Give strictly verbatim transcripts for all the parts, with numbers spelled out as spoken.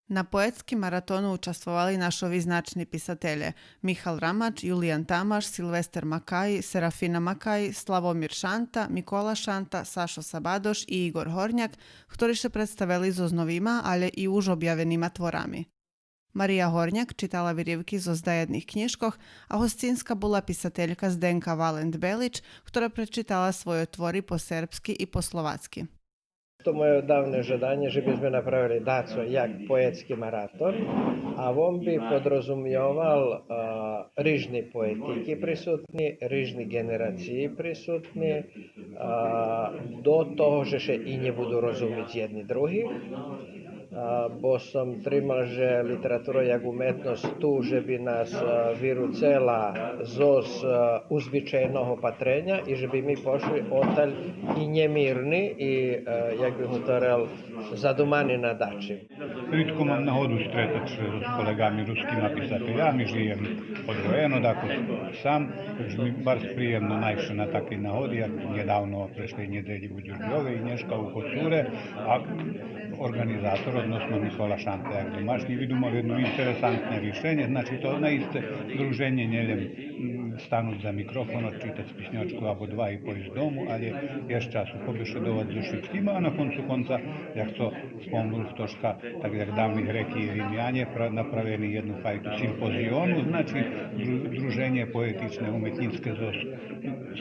На поетским маратону участвовали нашо визначни писателє: Михал Рамач, Юлиян Тамаш, Силвестер Макаї, Серафина Макаї, Славомир Шанта, Микола Шанта, Сашо Сабадош и Игор Горняк, хтори ше представели зоз новима, алє и уж обявенима творами. Мария Горняк читала виривки зоз даєдних кнїжкох, а госцинска була писателька Зденка Валент Белич, хтора пречитала свойо твори по сербски и по словацки. То моє давне жаданє же би зме направели дацо як поетски маратон, а вон би подрозумйовал, а, рижни поетики присутни, рижни ґенерациї присутни, а, до того же ше и нє буду розумиц єдни други, а, бо сом тримал же литература як уметносц ту же би нас, а, вируцела зоз, а, узвичайного патреня и же би ми пошли одталь и нємирни и, а, як би гуторел, задумани на дачим. Ридко мам нагоду стретац ше з колеґами рускима писателями, жиєм одвоєно, дакус сам, тож ми барз приємно найсц ше на такей нагоди, як нєдавно прешлей нєдзелї у Дюрдьове и нєшка у Коцуре, а орґанизатор, односно Микола Шанта як домашнї, видумал єдно интересантне ришенє, значи то наисце друженє нє лєм, м, стануц за микрофон, одчитац писньочку або два и пойсц дому, алє єст часу побешедовац зоз шицкима, а на концу конца, як то спомнул хтошка, так як давни Греки и Римяне пра-, направели єдну файту симпозиому, значи дру-, друженє поетичне, уметнїцке зоз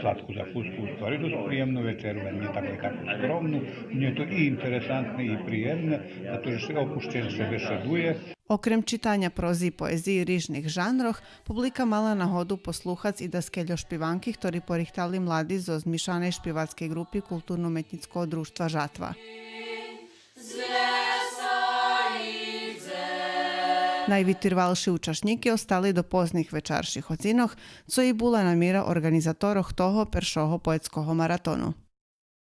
сладку закуску, у ствари досц приємну вечеру, а нє таку, таку скромну, нє то и интересантне и приємне, зато же ше опущенше бешедує. Окрем читаня прози и поезиї рижних жанрох, публика мала нагоду послухац и даскельо шпиванки, хтори порихтали млади зоз мишаней шпивацкей ґрупи Културно-уметнїцкого дружтва Жатва. Найвитривалши учашнїки остали до позних вечарших годзинох, цо и була намира орґанизаторох того першого поетского маратону.